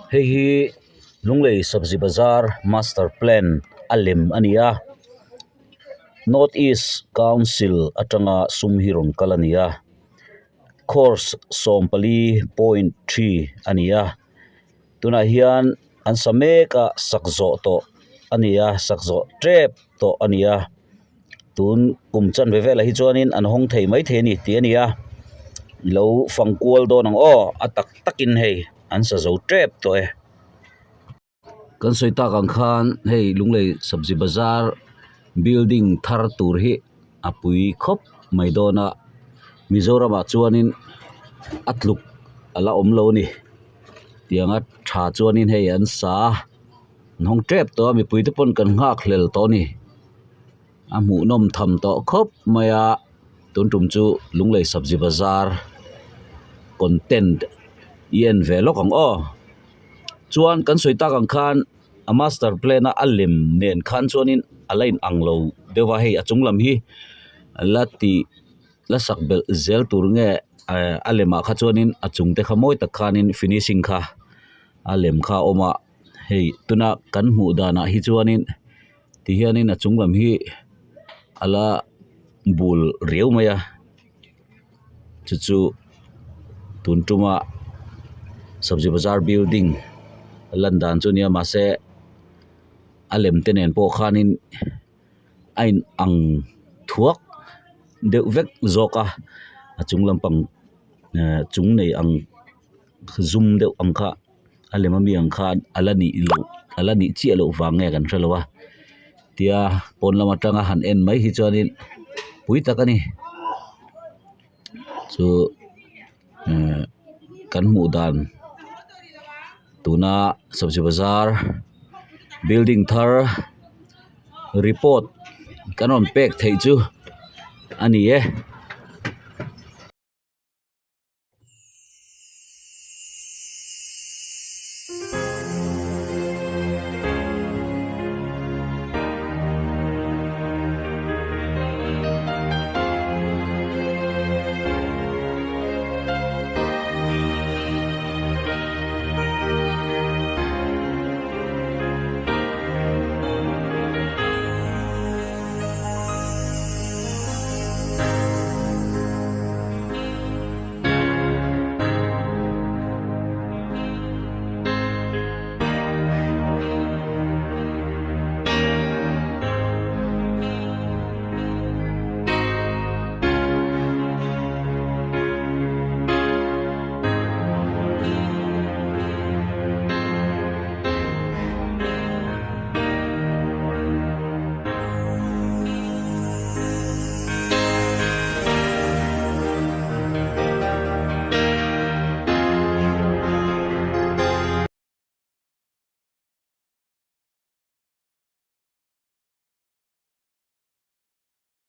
Hei hi Lunglei Sabzi Bazar master plan a lem a ni a North East Council atanga sum hi rawn kal a ni a course 14 point 3 a ni a tunah hian an sa mek a sak zawh tawh a ni a sak zawh tep tawh a ni a. Tun kum chanve velah hi chuanin an hawng thei maithei a ni tih a ni a lo fang kual dawn ang aw a tak takin hei an sa zo tep tawh e. Kan sawi tak ang khan hei Lunglei Sabzi Bazar building thar tur hi a pui khawp mai dawn a Mizoramah chuanin a tluk a la awm lo a ni tianga tha chuanin hei an sa a an hawng tep tawh a mipui te pawn kan nghak hlel tawh a ni. A hmuhnawm tham tawh khawp mai a tun tum chu Lunglei Sabzi Bazar content i en ve lawk ang aw chuan kan sawi tak ang khan a master plan a a lem nen khan chuanin a la in ang lo deuh a hei a chung lam hi la tih la sak belh zel tur nge eh a lemah kha chuanin a chung te kha mawi tak khanin finishing kha a lem kha a awm a hei tuna kan hmuh danah hi chuanin. Ti hianin a chung lam hi a la bul riau mai a chu chu tun tuma sabzi bazar building lan dan chu a nia mahse a lem te nen pawh khanin a in ang thuak deuh vek zawk a a chung lampang ehh chung nei ang zum deuh ang kha. A lem ami ang khan a la nih loh a la nih chiah loh vang nge kan hrelo a tia pawn lam atanga han en mai hi chuanin pui tak a ni chu ehh kan hmuh dan tuna sabzi bazar building thar report kan rawn pek theih chu a ni e.